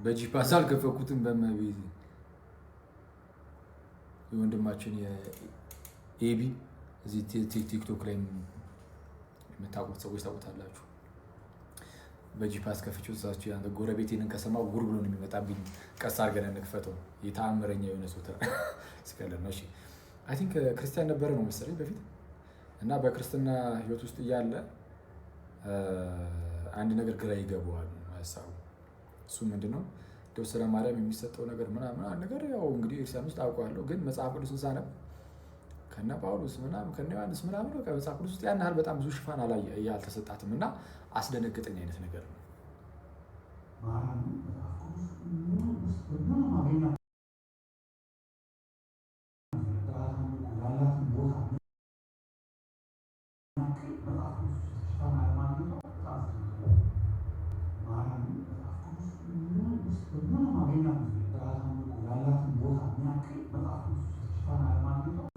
በጂፓስ አልከፈኩትም። በመቤት የወንድማችን የኤቢ እዚህ ቲክቶክ ላይ የምታውቁት ሰዎች ታውቁታላችሁ። በጂፓስ ከፍቼው እዛችሁ ያንተ ጎረቤቴንን ከሰማ ጉር ብሎ ነው የሚመጣብኝ። ቀስ አድርገን እንክፈተው። የተአምረኛ የሆነ ሰው ስቀልድ ነው። እሺ I think ክርስቲያን ነበረ ነው መሰለኝ በፊት እና በክርስትና ህይወት ውስጥ እያለ አንድ ነገር ግራ ይገባዋል ሀሳቡ። እሱ ምንድን ነው? እንደው ስለ ማርያም የሚሰጠው ነገር ምናምን ነገር ያው እንግዲህ ክርስቲያን ውስጥ አውቀዋለሁ፣ ግን መጽሐፍ ቅዱስን ሳነብ ከነ ጳውሎስ ምናምን ከነ ዮሐንስ ምናምን በቃ መጽሐፍ ቅዱስ ውስጥ ያን ያህል በጣም ብዙ ሽፋን አልተሰጣትም እና አስደነገጠኝ አይነት ነገር ነው።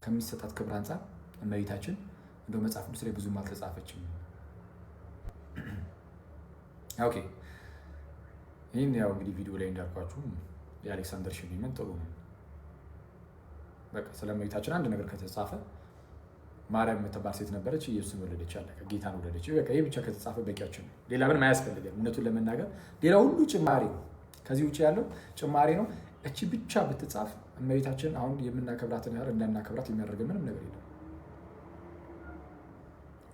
ከሚሰጣት ክብር አንጻር እመቤታችን እንደው መጽሐፍ ቅዱስ ላይ ብዙም አልተጻፈችም። Okay ይህን ያው እንግዲህ ቪዲዮ ላይ እንዳልኳችሁ የአሌክሳንደር ሽሊመን ጥሩ ነው። በቃ ስለ እመቤታችን አንድ ነገር ከተጻፈ ማርያም የምትባል ሴት ነበረች፣ ኢየሱስን ወለደች፣ አለቀ። ጌታን ወለደች። በቃ ይህ ብቻ ከተጻፈ በቂያችን ነው። ሌላ ምንም አያስፈልገንም። እውነቱን ለመናገር ሌላ ሁሉ ጭማሪ ነው። ከዚህ ውጭ ያለው ጭማሪ ነው። እቺ ብቻ ብትጻፍ እመቤታችን አሁን የምናከብራትን ያህል እንዳናከብራት የሚያደርገን ምንም ነገር የለም።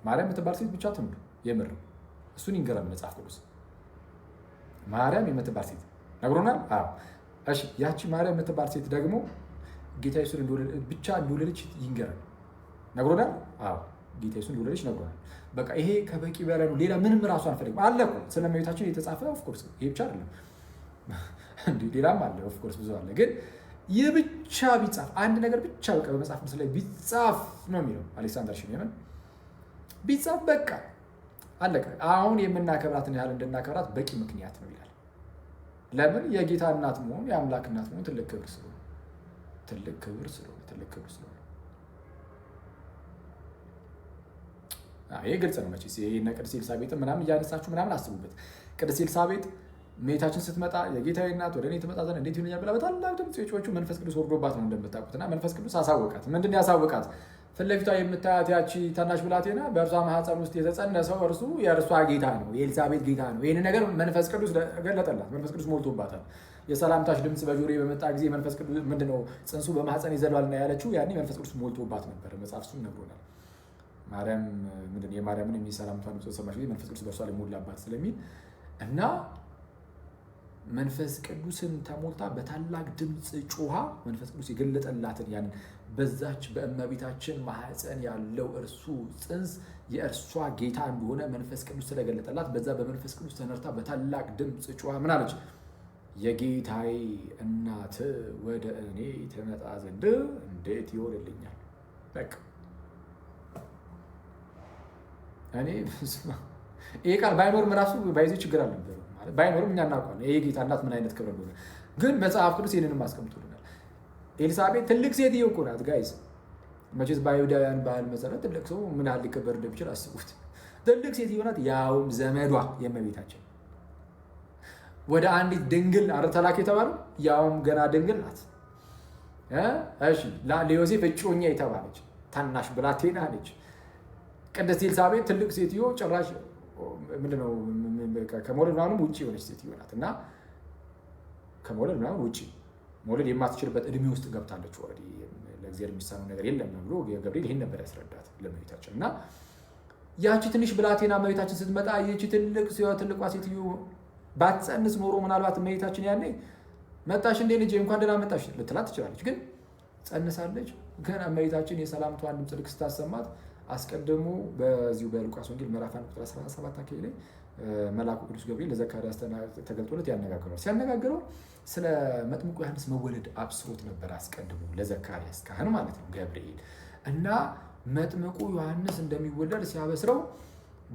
ማርያም የምትባል ሴት ብቻ ትኑር። የምር እሱን ይንገረን መጽሐፍ ቅዱስ። ማርያም የምትባል ሴት ነግሮናል። አዎ እሺ፣ ያቺ ማርያም የምትባል ሴት ደግሞ ጌታ ኢየሱስን ብቻ እንደወለደች ይንገረን። ነግሮናል። አዎ ጌታ ኢየሱስን እንደወለደች ነግሮናል። በቃ ይሄ ከበቂ በላይ ነው። ሌላ ምንም እራሱ አንፈልግም። አለ እኮ ስለ እመቤታችን የተጻፈ of course፣ ይሄ ብቻ አይደለም፣ ሌላም አለ of course፣ ብዙ አለ። ግን ይህ ብቻ ቢጻፍ አንድ ነገር ብቻ በቃ በመጽሐፍ ቅዱስ ላይ ቢጻፍ ነው የሚለው አሌክሳንደር ሽሜመን ቢጻፍ በቃ አለቀ። አሁን የምናከብራትን ያህል እንድናከብራት በቂ ምክንያት ነው ይላል። ለምን? የጌታ እናት መሆን የአምላክ እናት መሆን ትልቅ ክብር ስለሆነ ትልቅ ክብር ስለሆነ ትልቅ ክብር ስለሆነ ይህ ግልጽ ነው። መቼስ ይሄ ቅድስት ኤልሳቤጥን ምናምን እያነሳችሁ ምናምን አስቡበት። ቅድስት ኤልሳቤጥ እመቤታችን ስትመጣ የጌታዬ እናት ወደ እኔ ትመጣ ዘንድ እንዴት ይሆነኛል ብላ በታላቅ ድምፅ የጮኸችው መንፈስ ቅዱስ ወርዶባት ነው እንደምታውቁት። እና መንፈስ ቅዱስ አሳወቃት። ምንድን ነው ያሳወቃት? ፊት ለፊቷ የምታያት ያቺ ታናሽ ብላቴና በእርሷ ማኅፀን ውስጥ የተጸነሰው እርሱ የእርሷ ጌታ ነው፣ የኤልሳቤጥ ጌታ ነው። ይህን ነገር መንፈስ ቅዱስ ገለጠላት። መንፈስ ቅዱስ ሞልቶባታል። የሰላምታሽ ድምፅ በጆሮዬ በመጣ ጊዜ መንፈስ ቅዱስ ምንድነው ጽንሱ በማኅፀን ይዘሏልና ያለችው ያኔ መንፈስ ቅዱስ ሞልቶባት ነበር። መጽሐፍ እሱን ነግሮናል። ማርያም ምንድን ነው የማርያምን የሚሰላምቷን ድምፅ በሰማች ጊዜ መንፈስ ቅዱስ በእርሷ ላይ ሞላባት ስለሚል እና መንፈስ ቅዱስን ተሞልታ በታላቅ ድምፅ ጮኻ መንፈስ ቅዱስ የገለጠላትን ያንን በዛች በእመቤታችን ማኅፀን ያለው እርሱ ጽንስ የእርሷ ጌታ እንደሆነ መንፈስ ቅዱስ ስለገለጠላት በዛ በመንፈስ ቅዱስ ተነርታ በታላቅ ድምፅ ጮኻ ምን አለች? የጌታዬ እናት ወደ እኔ ትመጣ ዘንድ እንዴት ይሆንልኛል? በቃ እኔ ይሄ ቃል ባይኖርም ራሱ ባይዜ ችግር አልነበረም። ባይኖርም እኛ እናውቀዋለን ይሄ ጌታ እናት ምን አይነት ክብር እንደሆነ። ግን መጽሐፍ ቅዱስ ይህንንም አስቀምጦልናል። ኤልሳቤጥ ትልቅ ሴትዮ እኮ ናት guys። መቼስ በአይሁዳውያን ባህል መሰረት ትልቅ ሰው ምን ያህል ሊከበር እንደሚችል አስቡት። ትልቅ ሴትዮ ናት፣ ያውም ዘመዷ የእመቤታችን ወደ አንዲት ድንግል አረ ተላክ የተባለው ያውም ገና ድንግል ናት። እሺ ለዮሴፍ እጮኛ የተባለች ታናሽ ብላቴና ነች። ቅድስት ኤልሳቤጥ ትልቅ ሴትዮ ጭራሽ ምንድነው ከመውለድ ምናምን ውጭ የሆነች ሴትዮ ናት እና ከመውለድ ምናምን ውጭ መውለድ የማትችልበት እድሜ ውስጥ ገብታለች። already ለእግዚአብሔር የሚሳነው ነገር የለም ብሎ ገብርኤል ይህን ነበር ያስረዳት ለእመቤታችን። እና ያቺ ትንሽ ብላቴና እመቤታችን ስትመጣ ይቺ ትልቅ ትልቋ ሴትዮ ባትጸንስ ኖሮ ምናልባት እመቤታችን ያኔ መጣሽ እንዴ ልጄ እንኳን ደህና መጣሽ ልትላት ትችላለች። ግን ጸንሳለች። ገና እመቤታችን የሰላምታዋን ድምፅ ልክ ስታሰማት አስቀድሞ በዚሁ በሉቃስ ወንጌል ምዕራፍ 1 ቁጥር 17 አካባቢ ላይ መልአኩ ቅዱስ ገብርኤል ለዘካርያስ ተገልጦለት ያነጋግረዋል። ሲያነጋግረው ስለ መጥምቁ ዮሐንስ መወለድ አብስሮት ነበር አስቀድሞ ለዘካርያስ ካህን ማለት ነው ገብርኤል እና መጥምቁ ዮሐንስ እንደሚወለድ ሲያበስረው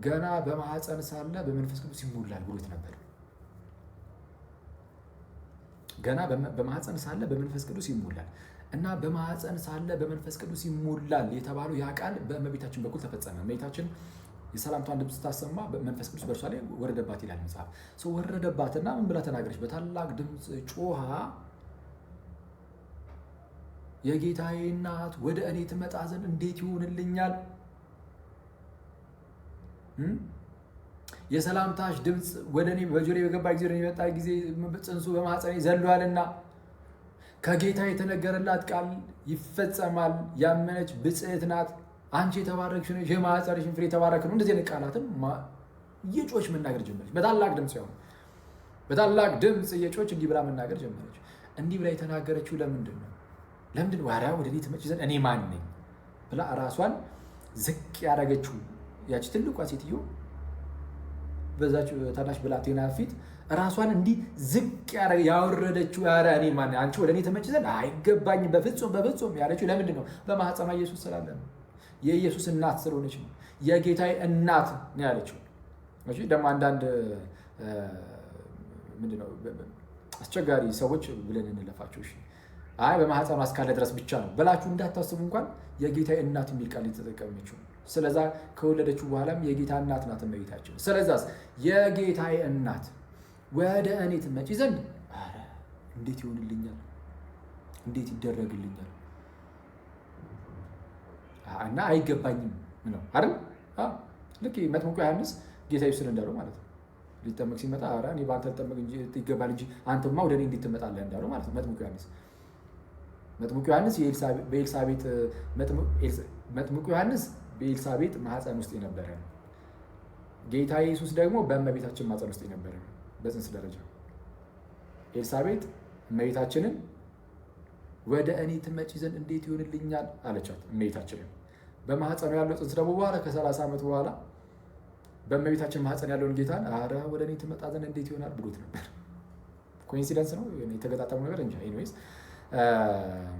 ገና በማኅፀን ሳለ በመንፈስ ቅዱስ ይሞላል ብሎት ነበር። ገና በማኅፀን ሳለ በመንፈስ ቅዱስ ይሞላል እና በማኅፀን ሳለ በመንፈስ ቅዱስ ይሞላል የተባለው ያ ቃል በእመቤታችን በኩል ተፈጸመ። እመቤታችን የሰላምቷን ድምፅ ስታሰማ መንፈስ ቅዱስ በእርሷ ላይ ወረደባት ይላል መጽሐፍ። ወረደባትና ምን ብላ ተናገረች? በታላቅ ድምፅ ጮኻ የጌታዬ እናት ወደ እኔ ትመጣ ዘንድ እንዴት ይሆንልኛል? የሰላምታሽ ድምፅ ወደ እኔ በጆሮዬ በገባ ጊዜ ወደ እኔ በመጣ ጊዜ ጽንሱ በማኅፀኔ ዘሏልና ከጌታ የተነገረላት ቃል ይፈጸማል። ያመነች ብፅዕት ናት። አንቺ የተባረክሽ ነሽ፣ የማኅፀንሽን ፍሬ የተባረከ ነው። እንደዚህ አይነት ቃላትን እየጮች መናገር ጀመረች። በታላቅ ድምፅ ያው በታላቅ ድምፅ እየጮች እንዲህ ብላ መናገር ጀመረች። እንዲህ ብላ የተናገረችው ለምንድን ነው? ለምንድን ዋሪያ ወደ እኔ ትመጪ ዘንድ እኔ ማን ነኝ ብላ ራሷን ዝቅ ያደረገችው ያቺ ትልቋ ሴትዮ በዛች ታናሽ ብላቴና ፊት ራሷን እንዲህ ዝቅ ያወረደችው፣ ኧረ እኔ ማን አንቺ ወደ እኔ ትመጪ ዘንድ አይገባኝም፣ በፍጹም በፍጹም ያለችው ለምንድን ነው? በማኅፀኗ ኢየሱስ ስላለ ነው። የኢየሱስ እናት ስለሆነች ነው። የጌታዬ እናት ነው ያለችው። ደግሞ አንዳንድ ምንድን ነው አስቸጋሪ ሰዎች ብለን እንለፋቸው። እሺ አይ በማኅፀኗ እስካለ ድረስ ብቻ ነው ብላችሁ እንዳታስቡ እንኳን የጌታዬ እናት የሚል ቃል የተጠቀመችው። ስለዛ ከወለደችው በኋላም የጌታ እናት ናት እመቤታችን። ስለዛስ የጌታዬ እናት ወደ እኔ ትመጪ ዘንድ ኧረ እንዴት ይሆንልኛል? እንዴት ይደረግልኛል? እና አይገባኝም ነው አይደል? ልክ መጥምቁ ዮሐንስ ጌታ ኢየሱስን እንዳለው ማለት ነው። ሊጠመቅ ሲመጣ ኧረ እኔ በአንተ ልጠመቅ ይገባል እንጂ አንተማ ወደ እኔ እንዴት ትመጣለህ እንዳለው ማለት ነው። መጥምቁ ዮሐንስ በኤልሳቤጥ መጥምቁ ዮሐንስ በኤልሳቤጥ ማኅፀን ውስጥ የነበረ ነው። ጌታ ኢየሱስ ደግሞ በእመቤታችን ማኅፀን ውስጥ የነበረ ነው። በፅንስ ደረጃ ኤልሳቤጥ እመቤታችንን ወደ እኔ ትመጪ ዘንድ እንዴት ይሆንልኛል አለቻት። እመቤታችንን በማኅፀኑ ያለው ፅንስ ደግሞ በኋላ ከ30 ዓመት በኋላ በእመቤታችን ማኅፀን ያለውን ጌታን ኧረ ወደ እኔ ትመጣ ዘንድ እንዴት ይሆናል ብሎት ነበር። Coincidence ነው የተገጣጠሙ ነገር እንጂ። Anyways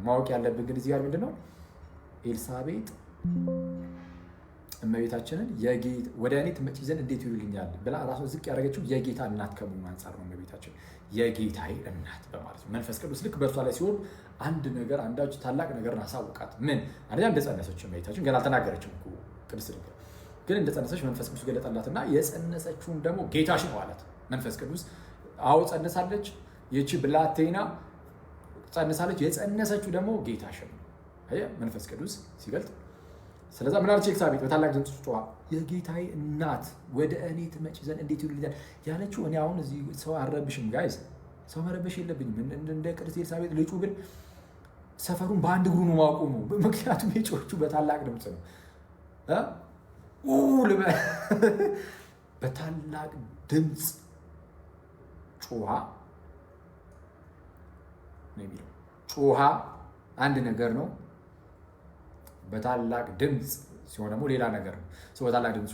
ማወቅ ያለብን ግን እዚህ ጋር ምንድን ነው ኤልሳቤጥ እመቤታችንን ወደ እኔ ትመጪ ዘንድ እንዴት ይውልኛል ብላ ራሷን ዝቅ ያደረገችው የጌታ እናት ከመሆኑ አንጻር ነው። እመቤታችን የጌታዬ እናት በማለት ነው። መንፈስ ቅዱስ ልክ በእርሷ ላይ ሲሆን አንድ ነገር አንዳች ታላቅ ነገርን አሳውቃት። ምን? አንደኛ እንደጸነሰች እመቤታችን ገና አልተናገረችም እኮ ቅድስት ድንግል፣ ግን እንደጸነሰች መንፈስ ቅዱስ ገለጠላትና የጸነሰችውን ደግሞ ጌታሽ ነው አላት። መንፈስ ቅዱስ አዎ ጸንሳለች፣ ይቺ ብላቴና ጸንሳለች፣ የጸነሰችው ደግሞ ጌታሽ ነው። መንፈስ ቅዱስ ሲገልጥ ስለዛ ምን አለች ኤልሳቤጥ? በታላቅ ድምፅ ጮኻ የጌታዬ እናት ወደ እኔ ትመጪ ዘንድ እንዴት ይሆንልኛል ያለችው። እኔ አሁን እዚህ ሰው አልረብሽም guys፣ ሰው መረበሽ የለብኝም። እንደ ቅድስት ኤልሳቤጥ ልጩ ብል ሰፈሩን በአንድ እግሩ ነው ማቆሙ። ምክንያቱም የጮኸችው በታላቅ ድምፅ ነው። በታላቅ ድምፅ ጮኻ ነው የሚለው። ጮኻ አንድ ነገር ነው። በታላቅ ድምፅ ሲሆን ደግሞ ሌላ ነገር ነው። በታላቅ ድምፅ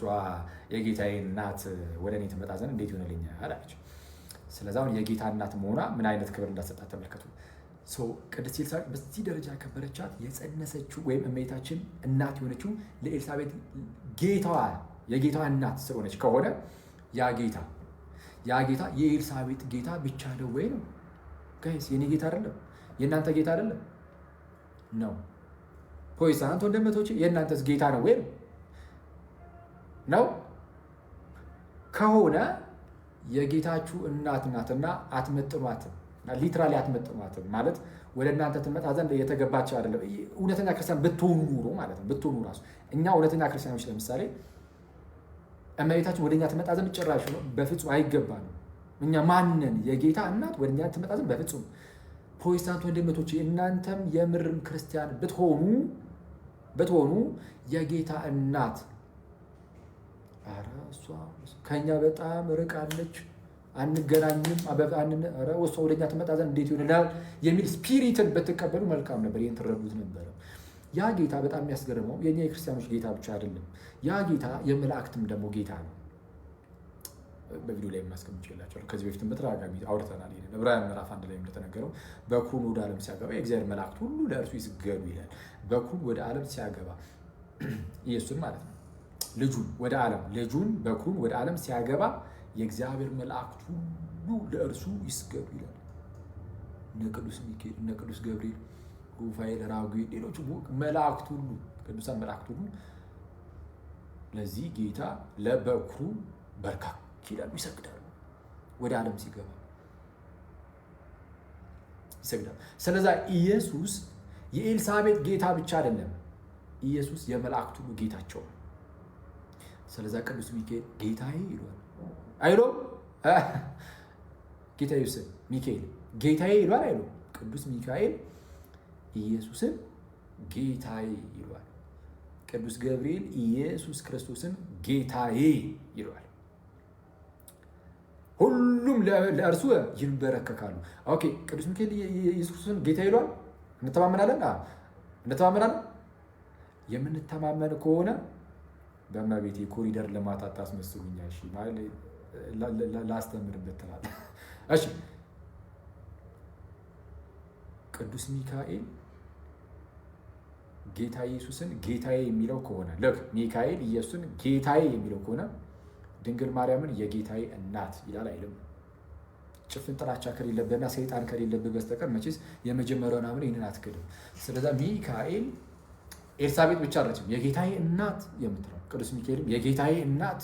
የጌታዬ እናት ወደ እኔ ትመጣ ዘንድ እንዴት ይሆንልኛል አለች። ስለዚ አሁን የጌታ እናት መሆኗ ምን አይነት ክብር እንዳሰጣት ተመልከቱ። ቅድስት ኤልሳቤጥ በዚህ ደረጃ ያከበረቻት የጸነሰችው ወይም እመቤታችን እናት የሆነችው ለኤልሳቤጥ ጌታዋ የጌታዋ እናት ስለሆነች ከሆነ ያ ጌታ ያ ጌታ የኤልሳቤጥ ጌታ ብቻ ነው ወይ ነው guys? የኔ ጌታ አይደለም፣ የእናንተ ጌታ አይደለም ነው። ፕሮቴስታንት ወንድሞቼ የእናንተስ ጌታ ነው ወይ ነው? ከሆነ የጌታችሁ እናት ናትና አትመጥኗትም። Literally አትመጥኗትም ማለት ወደ እናንተ ትመጣ ዘንድ የተገባቸው አይደለም። እውነተኛ ክርስቲያን ብትሆኑ ኑሮ ማለት ነው። ብትሆኑ ራሱ እኛ እውነተኛ ክርስቲያኖች ለምሳሌ እመቤታችን ወደ እኛ ትመጣ ዘንድ ጭራሽ ነው በፍጹም አይገባንም። እኛ ማንን የጌታ እናት ወደ እኛ ትመጣ ዘንድ በፍጹም። ፕሮቴስታንት ወንድሞቼ እናንተም የምርም ክርስቲያን ብትሆኑ የጌታ እናት ኧረ እሷ ከኛ በጣም ርቃለች፣ አንገናኝም፣ እሷ ወደኛ ትመጣ ዘንድ እንዴት ይሆንልናል የሚል spirit ን ብትቀበሉ መልካም ነበር። ይህን ትረዱት ነበረ። ያ ጌታ በጣም የሚያስገርመው የኛ የክርስቲያኖች ጌታ ብቻ አይደለም። ያ ጌታ የመላእክትም ደግሞ ጌታ ነው። በቪዲዮ ላይ የማስቀምጥላችኋለሁ። ከዚህ በፊትም በተደጋጋሚ አውርተናል። ይሄንን ዕብራውያን ምዕራፍ 1 ላይ እንደተነገረው በኩሩን ወደ ዓለም ሲያገባ የእግዚአብሔር መላእክት ሁሉ ለእርሱ ይስገዱ ይላል። በኩሩን ወደ ዓለም ሲያገባ ኢየሱስን ማለት ነው። ልጁን ወደ ዓለም ልጁን በኩሩን ወደ ዓለም ሲያገባ የእግዚአብሔር መላእክት ሁሉ ለእርሱ ይስገዱ ይላል። እነ ቅዱስ ሚካኤል፣ እነ ቅዱስ ገብርኤል፣ ሩፋኤል፣ ራጉኤል፣ ሌሎቹ መላእክት ሁሉ ቅዱሳን መላእክት ሁሉ ለዚህ ጌታ ለበኩሩ በርካክ ይላሉ፣ ይሰግዳሉ። ወደ ዓለም ሲገባ ይሰግዳሉ። ስለዛ ኢየሱስ የኤልሳቤጥ ጌታ ብቻ አይደለም፣ ኢየሱስ የመላእክት ሁሉ ጌታቸው ነው። ስለዛ ቅዱስ ሚካኤል ጌታዬ ይሏል አይሎም? ጌታ ኢየሱስን ሚካኤል ጌታዬ ይሏል አይሎም? ቅዱስ ሚካኤል ኢየሱስን ጌታዬ ይሏል። ቅዱስ ገብርኤል ኢየሱስ ክርስቶስን ጌታዬ ይሏል። ሁሉም ለእርሱ ይንበረከካሉ። Okay፣ ቅዱስ ሚካኤል ኢየሱስ ክርስቶስን ጌታ ይሏል። እንተማመናለን እንተማመናለን። የምንተማመን ከሆነ በእመቤቴ ኮሪደር ልማት አታስመስሉኝ። እሺ ላስተምርበት ትላለህ። እሺ ቅዱስ ሚካኤል ጌታ ኢየሱስን ጌታዬ የሚለው ከሆነ፣ ልክ ሚካኤል ኢየሱስን ጌታዬ የሚለው ከሆነ ድንግል ማርያምን የጌታዬ እናት ይላል አይልም? ጭፍን ጥላቻ ከሌለብህና ሰይጣን ከሌለብህ በስተቀር መቼስ የመጀመሪያውን አምነህ ይህንን አትክድም። ስለዛ ሚካኤል ኤልሳቤጥ ብቻ አይደለችም የጌታዬ እናት የምትለው፣ ቅዱስ ሚካኤልም የጌታዬ እናት፣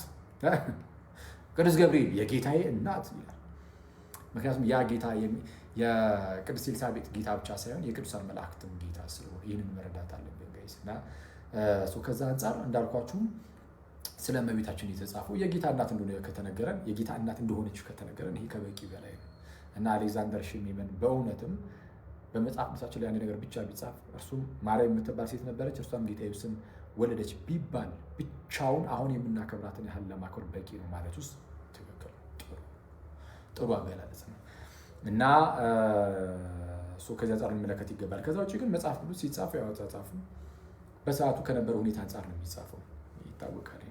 ቅዱስ ገብርኤል የጌታዬ እናት ይላል። ምክንያቱም ያ ጌታ የቅድስት ኤልሳቤጥ ጌታ ብቻ ሳይሆን የቅዱሳን መላእክትም ጌታ ስለሆነ ይህንን መረዳት አለብን guys። እና ከዛ አንጻር እንዳልኳችሁም ስለ እመቤታችን የተጻፈው የጌታ እናት እንደሆነ ከተነገረን፣ የጌታ እናት እንደሆነች ከተነገረን ይሄ ከበቂ በላይ ነው። እና አሌክዛንደር ሽሚመን በእውነትም በመጽሐፍ ቅዱሳችን ላይ አንድ ነገር ብቻ ቢጻፍ እርሱም ማርያም የምትባል ሴት ነበረች፣ እርሷም ጌታ ኢየሱስን ወለደች ቢባል ብቻውን አሁን የምናከብራትን ያህል ለማክበር በቂ ነው ማለት ውስጥ ትክክል፣ ጥሩ ጥሩ አገላለጽ ነው። እና እሱ ከዚያ አንጻር ልንመለከት ይገባል። ከዛ ውጭ ግን መጽሐፍ ቅዱስ ሲጻፍ ያው አጻጻፉ በሰዓቱ ከነበረ ሁኔታ አንጻር ነው የሚጻፈው፣ ይታወቃል።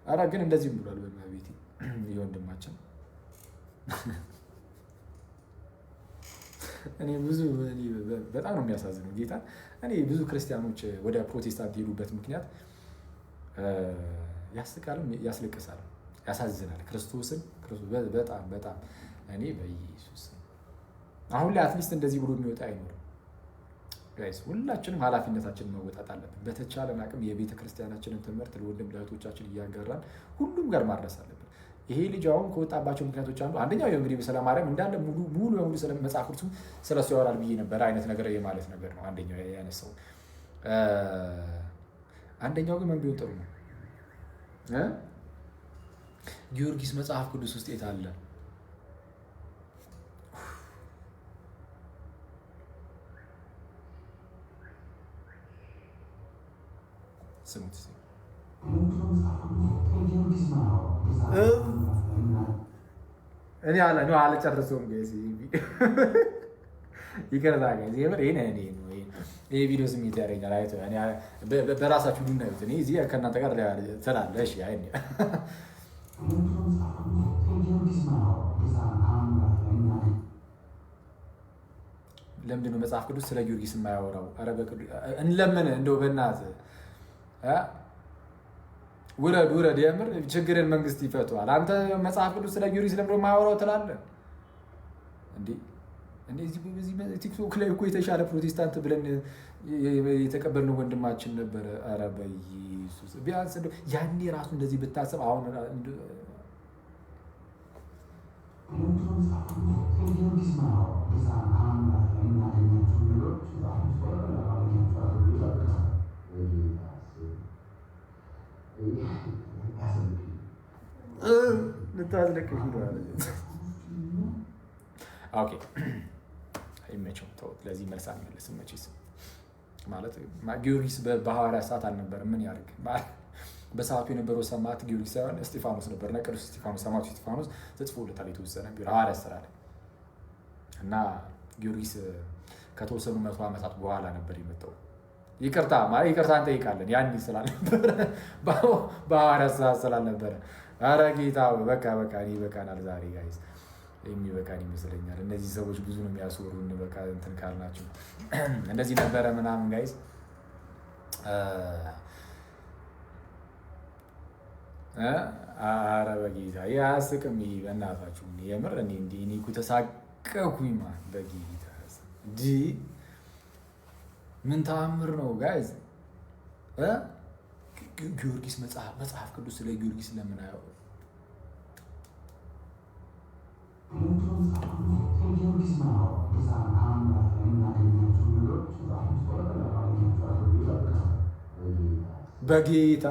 ኧረ ግን እንደዚህም ብሏል። በእመቤቴ የወንድማችን እኔ ብዙ በጣም ነው የሚያሳዝነው ጌታ። እኔ ብዙ ክርስቲያኖች ወደ ፕሮቴስታንት የሄዱበት ምክንያት ያስቃልም፣ ያስለቅሳል፣ ያሳዝናል። ክርስቶስን በጣም በጣም እኔ በኢየሱስ አሁን ላይ at least እንደዚህ ብሎ የሚወጣ አይኖርም። Guys፣ ሁላችንም ኃላፊነታችንን መወጣት አለብን። በተቻለን አቅም የቤተ ክርስቲያናችንን ትምህርት ለወንድም ለእህቶቻችን እያጋራን ሁሉም ጋር ማድረስ አለብን። ይሄ ልጅ አሁን ከወጣባቸው ምክንያቶች አንዱ አንደኛው እንግዲህ ስለ ማርያም እንዳለ ሙሉ ሙሉ በሙሉ መጽሐፍ ቅዱሱ ስለ እሱ ያወራል ብዬ ነበረ አይነት ነገር የማለት ነገር ነው አንደኛው ያነሳው። አንደኛው ግን ምን ቢሆን ጥሩ ነው? ጊዮርጊስ መጽሐፍ ቅዱስ ውስጥ የት አለ? ስሙት። እኔ አልጨርሰውም guys፣ ይቅርታ guys። የምር ይሄ ቪዲዮ ስሜት ያደርገኛል። አይቶ በራሳችሁ ዱናዩት። እኔ እዚህ ከእናንተ ጋር ትላለህ። እሺ አይ ለምንድን ነው መጽሐፍ ቅዱስ ስለ ጊዮርጊስ የማያወራው? ኧረ እንለምን እንደው በእናትህ ውረድ ውረድ። የምር ችግርን መንግስት ይፈቷል። አንተ መጽሐፍ ቅዱስ ስለ ጊዮርጊስ ለምንድን ነው የማያወራው ትላለህ እንዴ? እዚህ ቲክቶክ ላይ እኮ የተሻለ ፕሮቴስታንት ብለን የተቀበልነው ወንድማችን ነበረ። ኧረ በኢየሱስ ቢያንስ እንደው ያኔ ራሱ እንደዚህ ብታስብ አሁን ልታስለቅሽ። Okay አይመቸውም። ተውት። ለዚህ መልስ አልመለስም መቼስ። ማለት ጊዮርጊስ በሐዋርያት ሰዓት አልነበረም። ምን ያድርግ? በሰዓቱ የነበረው ሰማዕት ጊዮርጊስ ሳይሆን እስጢፋኖስ ነበርና ቅዱስ እስጢፋኖስ፣ ሰማዕቱ እስጢፋኖስ ተጽፎለታል የተወሰነ ቢሆን ሐዋርያት ስራ ላይ። እና ጊዮርጊስ ከተወሰኑ 100 ዓመታት በኋላ ነበር የመጣው። ይቅርታ ማለት ይቅርታ እንጠይቃለን። ያን ስላልነበረ፣ በሐዋርያት ሰዓት ስላልነበረ። ኧረ ጌታ በቃ በቃ እኔ ይበቃናል ዛሬ guys፣ የሚበቃን ይመስለኛል። እነዚህ ሰዎች ብዙ ነው የሚያስወሩን። በቃ እንትን ካልናቸው እንደዚህ ነበረ ምናምን guys። ኧረ በጌታ አያስቅም። ይሄ በእናታችሁ የምር እኔ እንዲህ እኔ እኮ ተሳቀኩኝ። በጌታ ዲ ምን ተአምር ነው guys? ጊዮርጊስ መጽሐፍ ቅዱስ ስለ ጊዮርጊስ ለምን አያወራም? በጌታ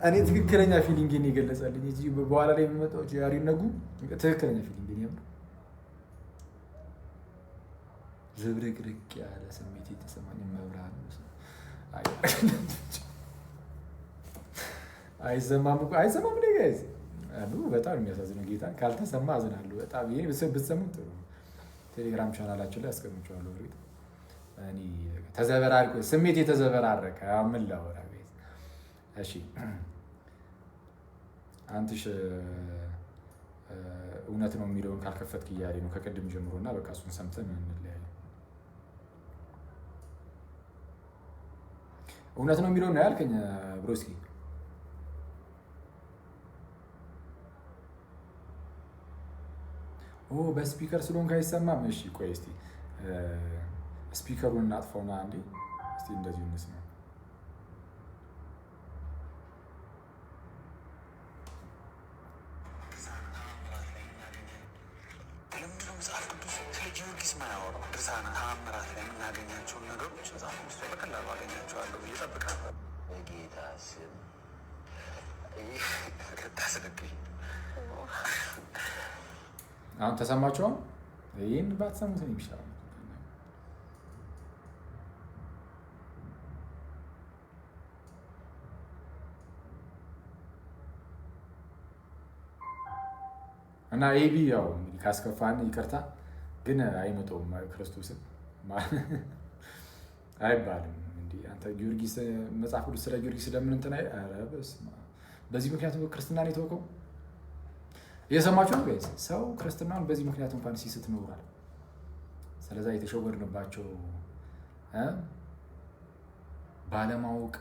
እኔ ትክክለኛ feeling ን የገለጸልኝ እዚህ በኋላ ላይ የሚመጣው ጃሪ ነጉ ትክክለኛ feeling ን የምር ዝብርቅርቅ ያለ ስሜት የተሰማኝ መብርሃን አይሰማም እኮ አይሰማም። እንደ guys በጣም የሚያሳዝነው ጌታ ካልተሰማ አዝናለሁ በጣም። ይሄ ብትሰሙት ጥሩ ነው። ቴሌግራም ቻናላችን ላይ አስቀምጨዋለሁ። እርግጥ እኔ ተዘበራርቆ ስሜት የተዘበራረቀ ምን ላወራ። እሺ አንትሽ እውነት ነው የሚለውን ካልከፈትክ እያለ ነው ከቅድም ጀምሮ እና በቃ እሱን ሰምተን እንለያይ። እውነት ነው የሚለውን ነው ያልከኝ broski። በ speaker ስለሆንክ አይሰማም። እሺ ቆይ እስኪ speaker ኡን እናጥፋውና አንዴ እስኪ እንደዚሁ እንስማ። ለምንድነው መጽሐፍ ቅዱስ ስለ ጊዮርጊስ ማያወራው? ድርሳነ ተአምራት ላይ የምናገኛቸውን ነገሮች መጽሐፍ ቅዱስ ላይ በቀላሉ አገኛቸዋለሁ ብዬ እጠብቃለሁ። በጌታ ስም ታስደግኝ። አሁን ተሰማቸውም። ይህን ባትሰሙት ነው የሚሻለው። እና ኤቢ ያው እንግዲህ ካስከፋን ይቅርታ፣ ግን አይመጣውም ክርስቶስን አይባልም። እንዲህ አንተ ጊዮርጊስ መጽሐፍ ቅዱስ ስለ ጊዮርጊስ ስለምን እንትን ኧረ በስመ አብ። በዚህ ምክንያት ክርስትናን የተወቀው እየሰማችሁ ነው guys። ሰው ክርስትናውን በዚህ ምክንያት እንኳን ሲስት ኖሯል። ስለዛ የተሸወድንባቸው ባለማወቅ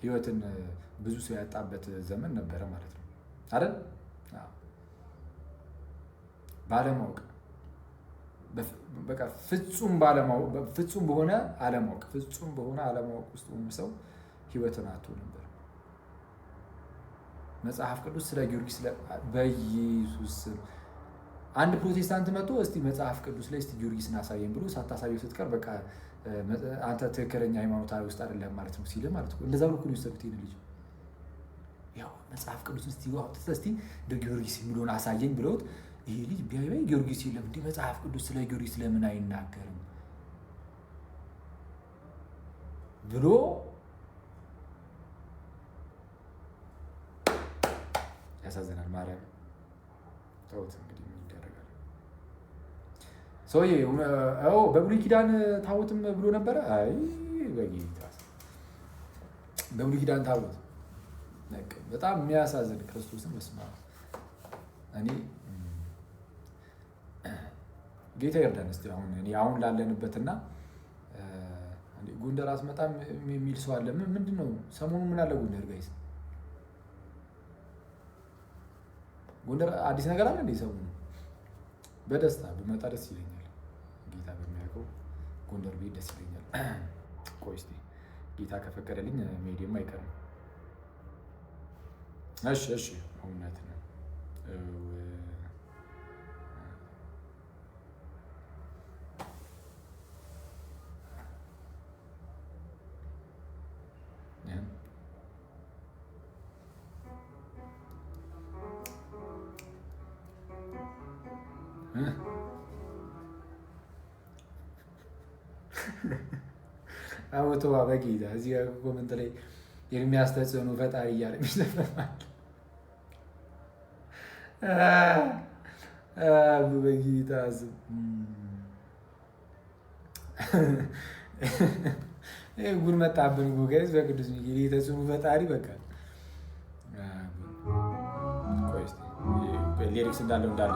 ህይወትን ብዙ ሰው ያጣበት ዘመን ነበረ ማለት ነው አይደል? ባለማወቅ በቃ ፍጹም ባለማወቅ ፍጹም በሆነ አለማወቅ ፍጹም በሆነ አለማወቅ ውስጥ ሆኖ ሰው ህይወትን አጥቶ ነበር። መጽሐፍ ቅዱስ ስለ ጊዮርጊስ በኢየሱስ ስም አንድ ፕሮቴስታንት መጥቶ እስቲ መጽሐፍ ቅዱስ ላይ እስቲ ጊዮርጊስን አሳየን ብሎ ሳታሳየው ስትቀር በቃ አንተ ትክክለኛ ሃይማኖታዊ ውስጥ አይደለም ማለት ነው ሲል ማለት ነው። እንደዛ ብሎ እኮ ነው የወሰዱት ይሄን ልጅ። ያው መጽሐፍ ቅዱስ እስቲ አውጥተህ እስቲ እንደ ጊዮርጊስ የሚለውን አሳየኝ ብለውት ይሄ ልጅ ቢያይ ቢያይ ጊዮርጊስ የለም እንዴ መጽሐፍ ቅዱስ ስለ ጊዮርጊስ ለምን አይናገርም ብሎ ያሳዝናል። ማርያም ተውት እንግዲህ ምን ይደረጋል። ሰውዬ በብሉይ ኪዳን ታቦትም ብሎ ነበረ። አይ በጌታ በብሉይ ኪዳን ታቦት በጣም የሚያሳዝን ክርስቶስን በስመ አብ። እኔ ጌታ ይርዳን። እስኪ አሁን እኔ አሁን ላለንበትና ጎንደር አትመጣም የሚል ሰው አለ። ምንድን ነው ሰሞኑ ምን አለ ጎንደር guys? ጎንደር አዲስ ነገር አለ እንዴ ሰሞኑ? በደስታ ብመጣ ደስ ይለኛል። ጌታ በሚያውቀው ጎንደር ብሄድ ደስ ይለኛል። ቆይ እስኪ ጌታ ከፈቀደልኝ መሄዴም አይቀርም። እሺ እሺ፣ እውነት ነው። አቦተዋ በጌታ እዚህ comment ላይ ኤርሚያስ ተጽዕኖ ፈጣሪ እያለ የሚዘፈናል። በጌታ ጉድ መጣብን እኮ guys። በቅዱስ ሚካኤል ተጽዕኖ ፈጣሪ በቃ lyrics እንዳለው እንዳለ